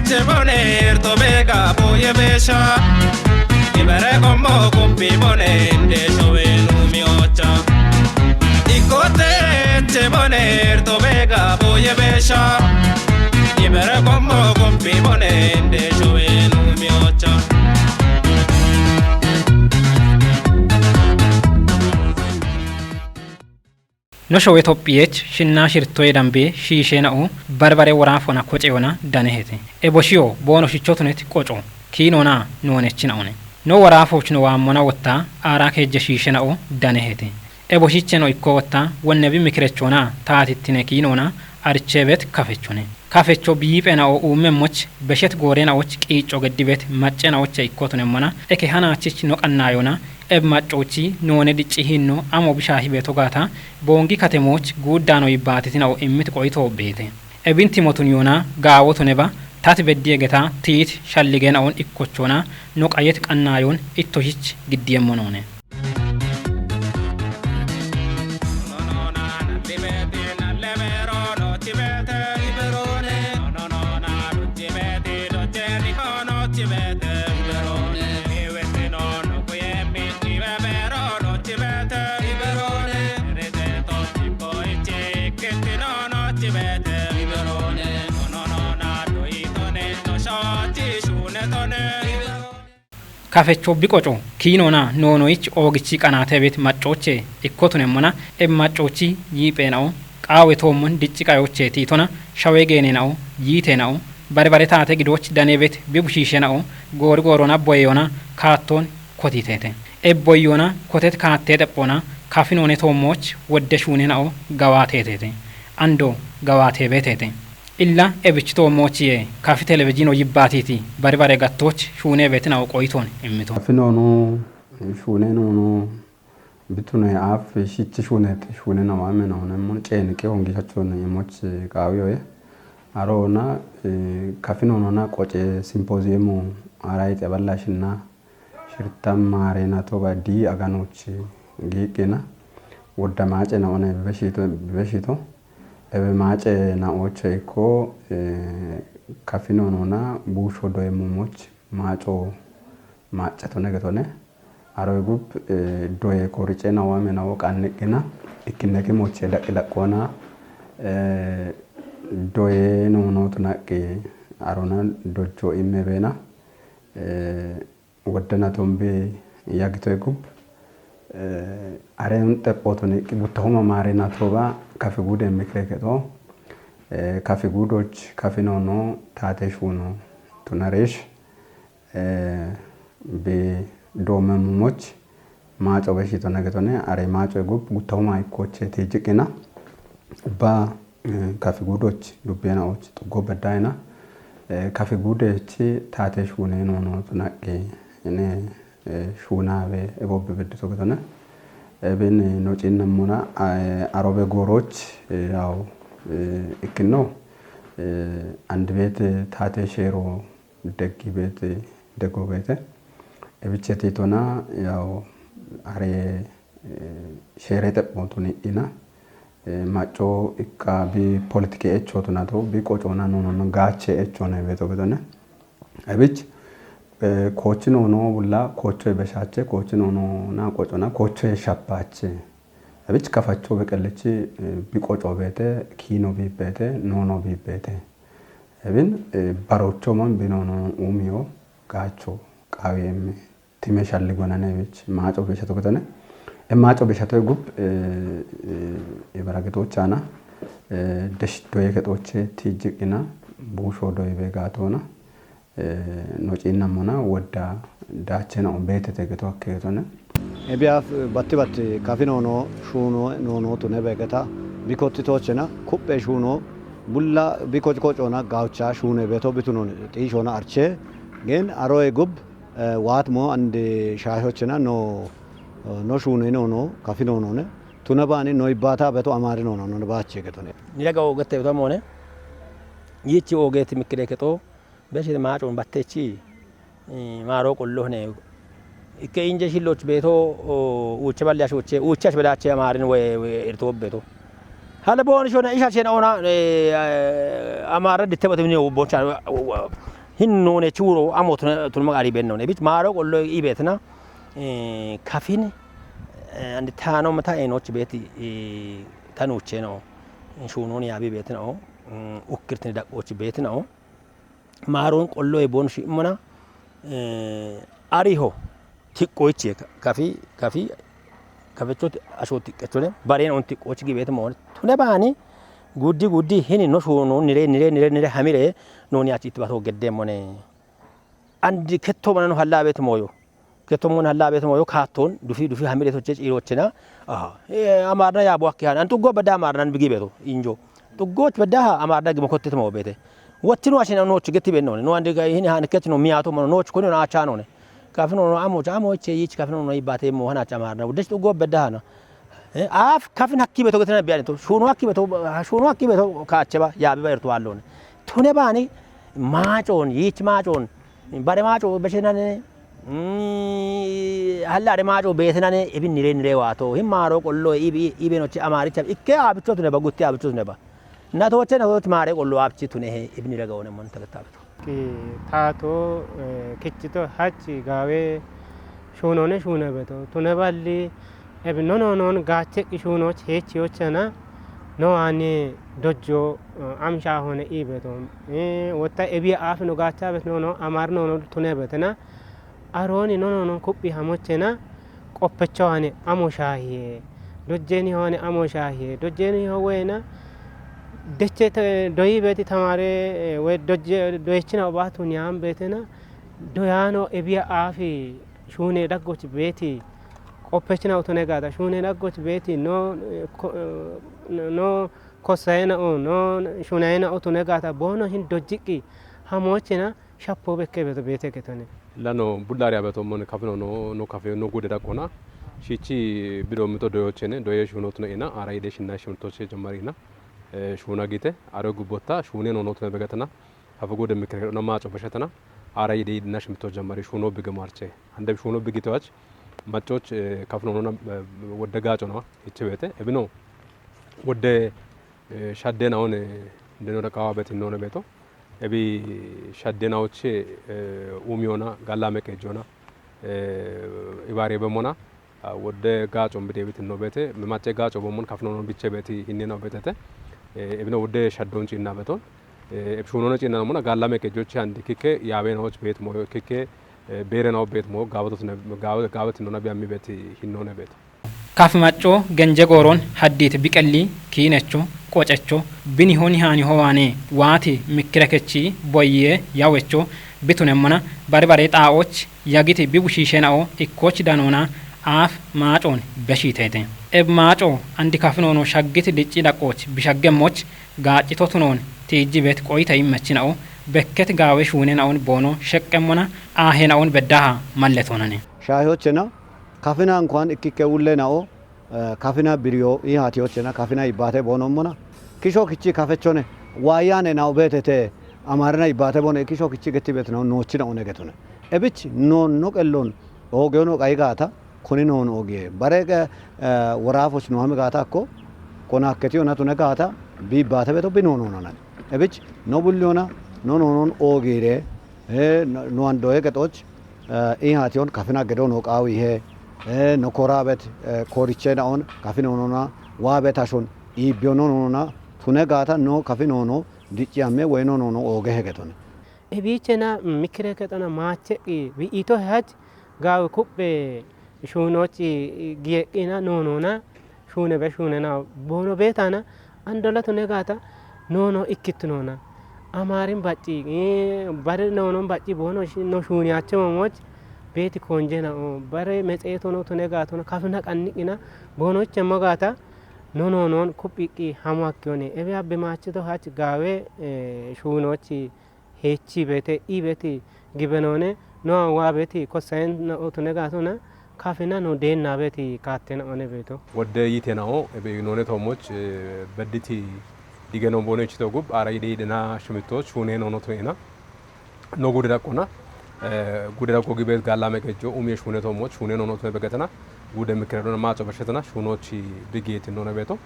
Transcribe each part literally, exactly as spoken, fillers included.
Chebone erto bega boye besha. Ibere como kopi bone ende showe numi ocha. Ikote chebone erto bega boye besha. Ibere como kopi bone ende showe numi ocha. No showe Tophiyech shinna shirtoye dambe shiishena'o barbare woraafona koceona danehete. Eboshiyo boono shichotunet qoco kiinona noonechina'one. No woraafochno waammona wotta aara keejje shiishena'o danehete. Eboshicheno ikko wotta wonnebi mikirechona taatittine kiinona archeebet kafechone. Kafecho biiphena'o uummemmoch beshet goorena'och qiicco geddibet maccena'oche ikkotunemmona eke hanaachich no qannayona eb maccochi noone dicci hinno amo bishaahibe togata boongi katemooch guuddaano yibbaatitina'o immit qoyitoo beete. Ebinti motun yoona gaawotuneba tat beddiye geta tiit shalligena'on ikkochona no qayet qannayon ittoshich giddiyemmonoone. Kafecho biqoco kiinona noonoyich oogichi qanaatebet maccoche ikkotunemmona eb maccochi yiipheena'o qaawe toommon dicci qayoche tiitona shawe geeneena'o yiiteena'o barbare taate gidooch danebet bibushiishena'o goori goorona boyeyona kaattoon kotiteete. Ebboyyona kotet kaattee xephoona kafinoone toommooch wodde shuuneena'o gawaateeteete. Ando gawaateebeeteete. Illa ebichitoo moochiye kafi televizhiino yibbaatiiti bari bare gattooch shuunee beetinao qoyitoon immito. Afinoonu shuuneenuunu bitune aaf shichi shuuneeti shuuneenawa ameenaonemmo ceeniqe hongiishachoonni imoch qaawiyoye. Aroona kafinoonona qoce simpooziyemu arai xeballaashinna shirta maareenatoba dii aganochi giiqqina wodda maace naone bibeshito bibeshito ebe maace naoche ikko kafinoonona buusho doye mumoch maaco maaccatone getone aroy gub doye korice nawa menawo qanniqqina ikkinneki moche daqqi daqqoona doye noonotu naqqi arona dojjo imme beena Woddena tombe yagitoy gub are xephootoni buttahuma maarena tooba kafi guude mikre kexo kafi guudoch kafi noono taate shuuno tunareesh be doomemmumoch maaco beshitona getone are maacoy gub guttahuma ikkoche tiijiqina ubba kafi guudoch dubbeena och xuggo beddayina kafi guudechi taate shuune noono tunaqqi ine shuunawe ebobbe beddito getone ebin no ciinnammona arobe gooroch yaw ikkinno andi beete taate sheero deggi beete deggo beete ebichetiitona yaw are sheere xephootuni ina macco ikka bi politike echootuna to bi qocoona noonono gaache echoone beeto gedone ebich koochi noono bulla koocho ebeshaache koochi noonona qocona koocho eshapaache ebich kafacho beqellechi bi qoco beete kiino biibbeete noono biibbeete ebin barocho man bi noono uumiyo gaacho qaawi emme time shalli gonane wich maaco beshato getone e maaco beshato gub e baragitochana desh doye kexoche tijjiqina buusho doye begatona no ciinnamona wodda daachena o beetete geto hakke getone Ebiyaaf batti batti kafi noono shuuno noono tune beegeta bikottitoochena kuphe shuuno bulla bikoch qocona gawcha shuune beeto bitunon xiishona arche gen aroye gub waat mo and shaashochena no no shuune noono kafi noonone tuna baani no ibbaata beto amaari noono no baache getone. Nidaga oogette utamoone yichi oogeeti mikkide kexo beshite maacoon battechi maaroo qollohne ikke inje shilloch beeto uuche balli ashoche uuche ash bedaache amaarin we irtoo beeto. Hala booni shona isha shena ona amaara ditte batimni boncha Hin noone churo amo tuna, tuna magari ben noone. Bit maro qollo i betina, eh, kafin, eh, and tano mata enoch beti, eh, tanuche no. Shunoni abi betina o. Mm, ukkirtini daqochi betina o. Maron qollo e bon shi mona, eh, ariho. Tiqqoichi kafi, kafi, kafecho asho tiqqechone, baren on tiqqochi gibet mon. Tune bani, guddi guddi hini no shuno nire, nire, nire, nire hamire, noni achi tibato gedde mone. Andi ketto manano halla bet moyo. Ketto mon halla bet moyo katon, dufi, dufi hamire to chech irochena. Aha. Eh, amarna ya bo akki han. Antu go bada amarna bigi beto, injo. Tuggoch bada amarna gimo kotte mo bete. Watti no ashin no chigeti ben no. No andi ga hini han ket no miyato mo no chukuni no acha no ne. Kafin no amo, amo che yich kafin no ibate mo hana cha amarna. Udesh tuggo bada hana. Eh, af kafin hakki beto getena biyan to. Shuno hakki beto, shuno hakki beto kache ba, ya bi ba irtu alone. Tune bani, machon, yich machon. Bare macho beshenane. Mm, halla are macho besenane, ibin nire nire wato. Him maro qollo, ibi, ibe no chi amaricha. Ikke abicho tune ba, gutti abicho tune ba. Na toche, na toche mare qollo abchi tune he, ibin nire gaone mon tagata beto. Ki tato, eh, kichito hachi gawe shunone shune beto. Tune balli, ebi no, no, non gache ki shuno chechi ochana. No ani dojjo, eh, amsha hone ibeto. Eh, wota ebi afi no gacha bet no, no, amar no, no, tune betena. Aroni no, no, no, kuphi hamochena. Qoppecho hane amo shahiye. Dojjeni hone amo shahiye. Dojjeni ho wena. Deche te, doyi beti tamare, eh, we dojje, doyechina obatu nyam betena. Doyano ebi afi shune daggoch beti. Qoppechina utune gata. Shune daggoch beti. No, eh, ko-, eh, no, no, kosayena o, no, shunayena utune gata. Bono hin dojjiki. Hamochena. Shappo bekke beto bete ketone. Lano bullari abeto mon kafino no, no kafe no gude dakona. Shichi bido mito doyochene, doye shuno tuna ina, ara ide shinna shimto che jamarina. Eh, shuna gite, aro gubotta, shune no no tuna begatana. Hafu gude mikre no macho bashatana. Ara ide idna shimto jamari shuno bige marche. Ande shuno bigito ach. Machoch, eh, kafino no, eh, wodde gacho no. Ichewete. Ebino. Wodde Eh, shadde naone, eh, deno da kawa beti none beto. Ebi shadde naoche, eh, umiona, galla meke jona. Eh, ibare be mona, ah, wodde gacho mbide beti no bete, me mache gacho bo mon kafno no biche beti hinne no betete. Eh, ebino wodde shaddon chinna beton. Eh, eb shuno no chinna mona, galla meke joche andi kike, yabe no bet mo kike, eh, bere no bet mo, gabato ne, gabato, gabato no na biammi beti hinno ne beto. Kafi macco genje gooron haddiite biqelli kiinecho qocecho biniho nihaaniho waane waati mikkire kechi boyye yawecho bitunemmona bari bare xaa'och yagiti bibushiishenao ikkoch danoona aaf maacoon beshiiteete. Eb maaco andi kafinoono shaggiti dicci dhaqqooch bishaggemmoch gaaccito tunoon tiijji bet qoyita immechinao bekket gaawe shuunenaon boono sheqqemmona aahenaon beddaha malle toonane. Shaahiyochena Kafina nkuwan ikkikke wulle na'o, eh, kafina biriyo i haatiyochena kafina ibbate boonommona. Kisho kichi kafechone, waayane na'o beetete, amarina ibbate boone kisho kichi getti betino noochi na'o negetune. Ebich noon no qellon, oogeyono qayi gaata, kuni noon oogiye. Bare qe, eh, woraafoch noohami gaata akko, kona akketiyo natune gaata, bi ibbate beto bi noon oonanani. Ebich no bulliyona, no noonon oogiire, eh, no, no andoye qexoch, eh, i haatiyon kafina gedo no qaawihe, eh, no koraabet, eh, kooriche na'on kafin onona, waabet ashon, iibbiyo no nonona, tune gaata no kafin ono, dicci amme woy no nono ooge hegetone. Ebiichena mikkire kexona maacheqqi, wi'ito hehach, gaawe kuphe shuunochi giyeqqina nonona, shuune be shuunena boono beetana, andola tune gaata, nono ikkittinona. Amaarin bacci, eh, bare nonon bacci boono shi-, no shuuniyache moomoch, beeti konjena o, bare mexeetono tune gaatono, kafina qanniqina, boonochemmo gaata, no nonon kuphiqqi hamu akkiyone. Ebe abbe maachito hach gaawe, eh, shuunochi heechi beete, i beeti gibenoone, no waa beeti kosayen na otune gaatona, kafina no deenna beeti kaatena one beeto. Wodde yitenao, ebe noone toomoch, eh, bedditi digeno boone chito gub, ara yide yidena shumito, shuune noono tunena. No gude daqqona, eh, gude daqqo gibe gaallame qejo, umie shuune toomoch, shuune noono tune begetena, gude mikredona maaco bashetena, shuunochi bigeeti noone beeto.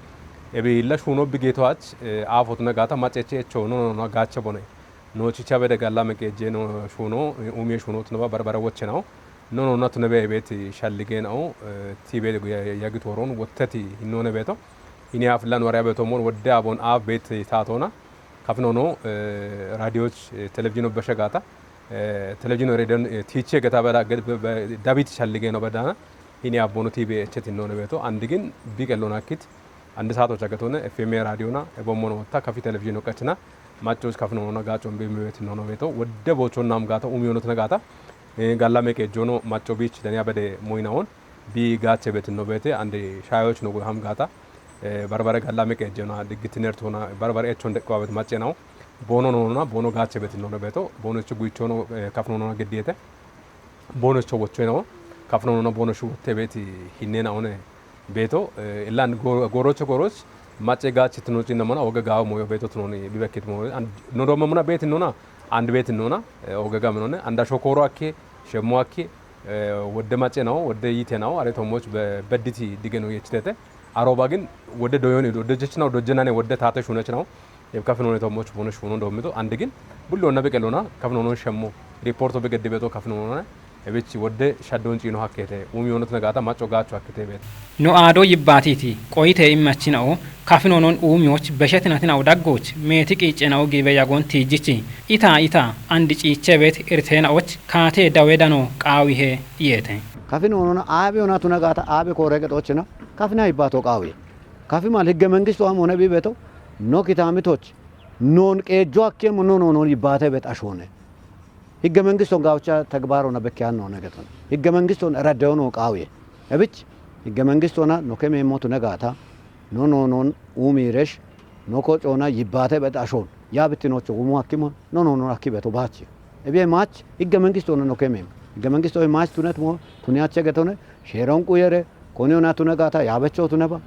Ebe illa shuuno bigeeto ach, eh, aafotuna gaata, macechi echo, no, no, no, gaache bone. Noochicha bede galla meqeje no shuno, umiye shuno tunaba barbara woche nao. No no na tunebe ebet shallige nao, tibe de yagit woron wotteti hinone beto. Ini af lan wara beto mon wodde abon af bet tatona. Kafno no radioch, televizyon bashagata. Televizyon rediyon tiche geta bada dabit shallige no badana. Ini abonu tibe echet hinone beto. Andigin biqelona kit. Andi saato chagatone F M A radio na ebo mono ta kafi television okachina. Machos kafno na gacho mbe mbe betin no beto. Wodde bocho nam gata umi ono tna gata. Galla meqe jono macho bich dania bede moina on. Bi gache betin no bete andi shayoch no go ham gata. Barbare galla meqe jona diggitiner tona barbare echon de ko abet mache nao. Bono no na bono gache betin no beto. Bono chu guicho no kafno no gedete. Bono cho wocho no kafno no bono shu tebeti hinne na one. Beto, illan gorocho goros mache gachi tno chinna mana oga gawo moyo beto tnoni bibekit moyo. No do mamuna betin nona and betin nona oga gamnone anda shokoro akke shemo akke. Wodde mache nao wodde yite nao are tomoch bedditi digeno yechitete. Aroba gin wodde doyoni wodde jechnao dojjenane wodde tate shunechnao. Eb kafin one tomoch bono shuno domito and gin bullo na beqelona kafin ono shemo. Reporto begedde beto kafin ono. Ebich wodde shaddon ciino hakkete umiyoonot nagata macco gaacho hakkete beet. No aado yibbaatiiti qoyite immachina'o kafinonon uumiyoch beshetinatina'o daggoch meeti qiiccena'o giibe yagoon tiijjichi ita ita andi ciichebeet irteena'och kaatee dawe dano qaawihe iyeete. Kafinonona aabe onatuna gaata aabe kooreqexoochina kafina yibbaato qaawiye. Kafi mal higge mengisto amoone biibeto no kitaamitoch noon qeejjo akkiyemmo no noonoon yibbaate beet ashoone. Higge mengiston gaawcha tegbaaroona bekkeyan noone geton higge mengiston eraddeyono qaawiye. Ebich higge mengistona no kemeemmo tune gaata no noonon uumiiresh no kocoona yibbaate bexashoon yaabittinocho gumo hakkimon no noonon hakki beto baachi. Ebiye maach higge mengistona no kemeem higge mengistoy maach tunet mo tuniyache getone sheeron quyere koniona tune gaata yaabecho tuneba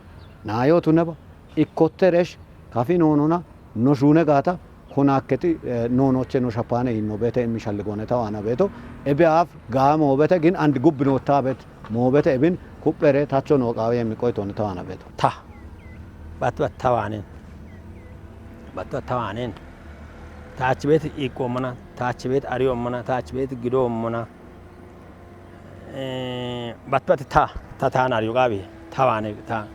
naayo tuneba ikkotteresh kafi noonona no shuune gaata konaakketi noonoche no shapaane inno beete immi shalligoone tawaana beeto. Ebe aaf gaa moobete gin andi gubbi noottaa beet moobete ebin kuphere tacho noo qaawe yemmi qoytoone tawaana beeto. Ta bat bat tawaaneen bat bat tawaaneen taach beet iiqqoommona taach beet ariyoommona taach beet gidoommona. Bat bat ta ta taan ariyo qaawe tawaane ta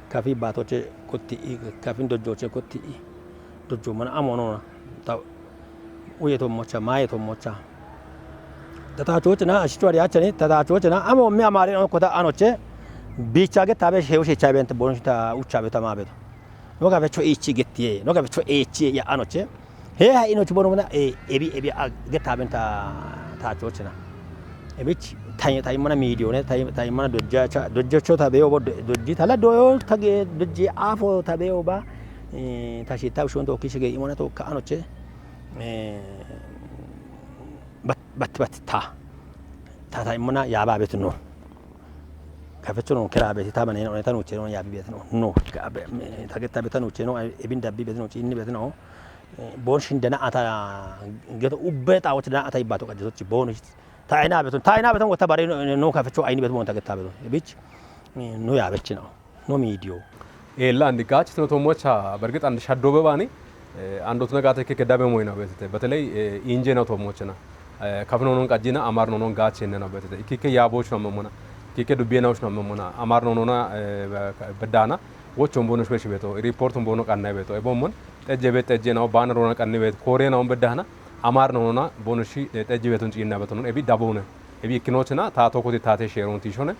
kafi baatoche kotti'i kafin dojjooche kotti'i dojjoommona amonoona ta uye tommocha maaye tommocha. Tataachochina ashicho ariyachani tataachochina amo mi amaare on kota anoche biicha gettabe sheewo sheechabe ente bono ta uchabe ta maabeto. No gabecho ichi gettiye no gabecho echi ya anoche. He ha inochi bono na ebi ebi gettaben ta taachochina. Ebich tayi tayi mana midiyo ne tayi tayi mana dojja cha dojja cho ta beyo bo dojji tala doyo ta ge dojji afo ta beyo ba. Ta shi ta shon to kishi ge imona to ka anoche. Bat bat bat ta ta tayi mana ya ba bet no. Kafecho no kera beti ta bane no ta no che no ya bi bet no no ta getta bet no che no ebin dabbi bet no chinni bet no. Bon shin dana ata geto ubbe ta wote dana ata ibbato qajjo sochi bon ta ina beton ta ina beton wota bare no kafecho ayni beton wonta getta beton bich no ya bechina no midiyo. Ella andi gaach tino tomocha bergit and shaddo bebani. Ando tuna gate ke dabe moyna betete beteley inje na tomochena. Kafno non qajjina amar non gaach ne na betete ikike ya boch na mamona. Ikike dubbe na ushna mamona amar non na bedana. Wochon bono shwe shibeto report bono qanna beto ebomon. Tejje bet tejje na bana rona qanni bet kore na on bedana. Amar non na bono shi tejje beton cinna beton ebi dabone. Ebi ikinochena ta tokoti tate sheron tishone.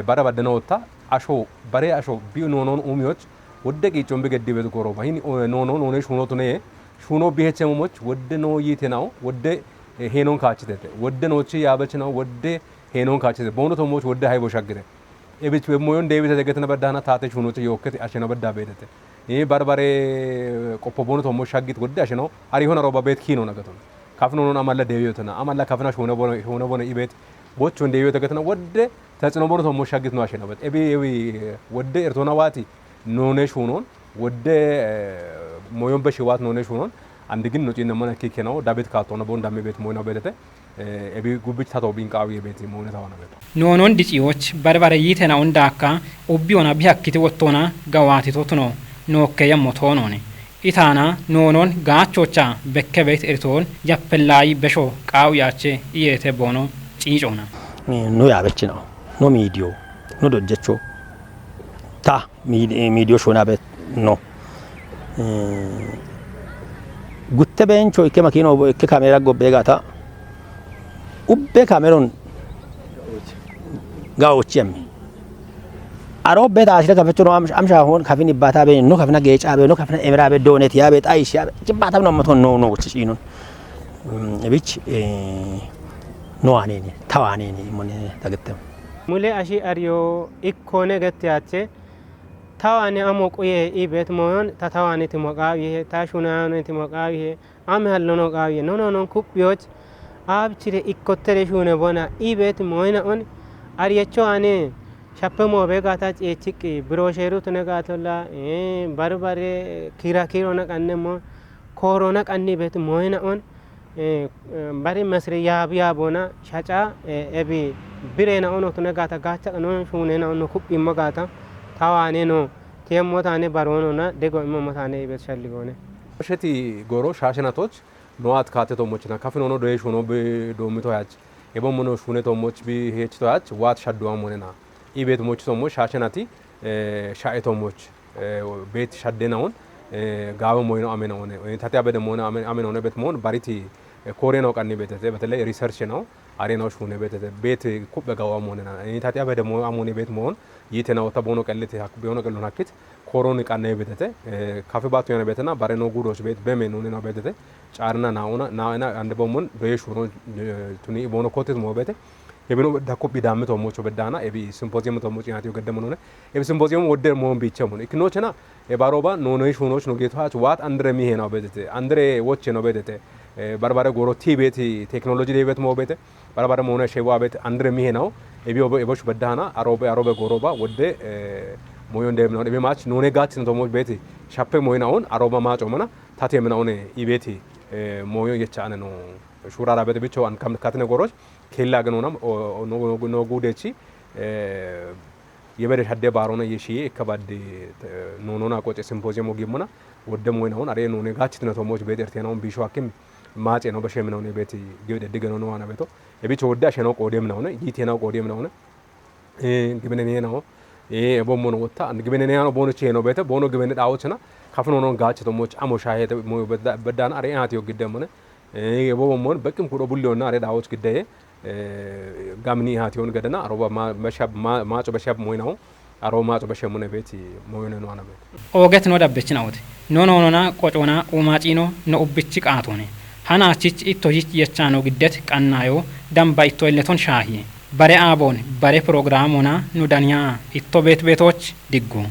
Bara badana otta asho bare asho bi nonon umiyoch. Wodde qiiccon bi geddi betu goro bahin nono none shuno tune shuno bi heche momoch wodde no yite nawo wodde henon kaachitete wodde nochi yaabeche nawo wodde henon kaachitete bono tomoch wodde haybo shaggite. Ebich moyon debite degetna badana tate shunoche yokkete ashena badda bedete. Barbare qoppo bono tomoch shaggit wodde asheno ari hona roba bet kino nagaton. Kafno non amalla dewiyotana amalla kafna shuna bono shuna bono ibet. Bochon dewiyota gatana wodde tacino bono tomoch shaggit no ashena bet ebi ebi wodde ertona wati. None shunon wodde moyon beshi wat none shunon. Andigin no cinna mana kikena dabet katona bon damme bet moyna bedete. Ebi gubbich tato bin qawi bet moyna tawana bet. Noonon diciwoch barbare yitena on daakka ubbi ona bi hakkiti wottona gawaati totuno nookke yammo toonone. Itaana noonon gaachocha bekke beit eritoon yappellaayi besho qaawu yaache iyeete boono ciicoona. Nu yaabechinaho, no miidiyo, no dojjecho, ta miidiyo shuunabe no. Gutte beencho ikke makiino ikke kameera gobbe gaata ubbe kameron gaochi ammi. Aro be taasire kafecho no amsha hon kafin ibbata be no kafina geecha be no kafina emera be donet ya be taish ya be jibbata no maton no no wuchi shinon. Ebich no anene tawanene mone tagetem. Mule ashi ariyo ikkone gette ache tawane amo quye ibet moyon ta tawane timo qawihe ta shunane timo qawihe ame hallono qawihe nono non kuppiyoch abchire ikkottere shune bona ibet moyna on ariyecho ane shappe mobe gata cechiqi brosheru tune gatolla barbare kira kirona qannemo korona qanni bet moyna on bari masri yaabu yaabona shaca ebi birena ono tune gata gacha no shunena ono kuppimmo gata tawane no tiyemmo tane baronona dego immo tane ibet shalligone. Sheti goro shashenatoch no at kate to mochina kafin ono doye shuno be do mito yach ebo mono shune to moch bi hech to yach wat shaddu amonena ibet moch to moch shashenati sha'e to moch bet shadde naun gaawe moyno amena one tati abede mono amena one bet mon bariti kore no qanni betete betele research no are no shune betete bet kubbe gawa monena tati abede mo amone bet mon yite na wota bono qellete hak bono qellon hakkit koroni qanne betete kafe batu yana betena bare no gudos bet beme nune no betete carna nauna nauna ande bomon doye shuno tuni bono kotet mo bete Ebino da koppi damme to mocho beddana ebi simpozium to mocho yati gedde monone ebi simpozium wodde mon bicha mon iknochena e baroba no no shuno no geto hach wat andre mi hena bedete andre woche no bedete barbare goro tibeti technology de bet mo bete barbare mona shewa bet andre mi hena ebi obo ebo shu beddana arobe arobe goroba wodde moyon dem no ebi mach no ne gatsin to mo beti shappe moyna on aroba macho mana tate mena one ibeti moyon yecha ane no shurara bete bicho an kam katne goroch kella gano nam no gudechi yebede shadde barona yeshi ekka badde nonona qoce simpozium ogimona wodde moyna on are none gachitna to moj bede ertena on bisho akim mace no bashe mena on beti gede digano no ana beto e bicho wodde asheno qodem na on yitena qodem na on e gibene ne na on e bo mon wotta an gibene ne ano bono cheno bete bono gibene dawochna kafno non gachito moj amo shahete mo bedana are ati ogidde mone e bo mon bekim kudo bulli on are dawoch gidde gamni hati on gadana aroba ma bashab ma ma to bashab moynaw aro ma to bashab mone beti moyne no anabet oget no dabbechin awte no no no na qocona umacino no ubbichi qatone hana chich itto hich yechano giddet qannayo damba itto illeton shahiye bare abon bare programona no daniya itto bet betoch diggu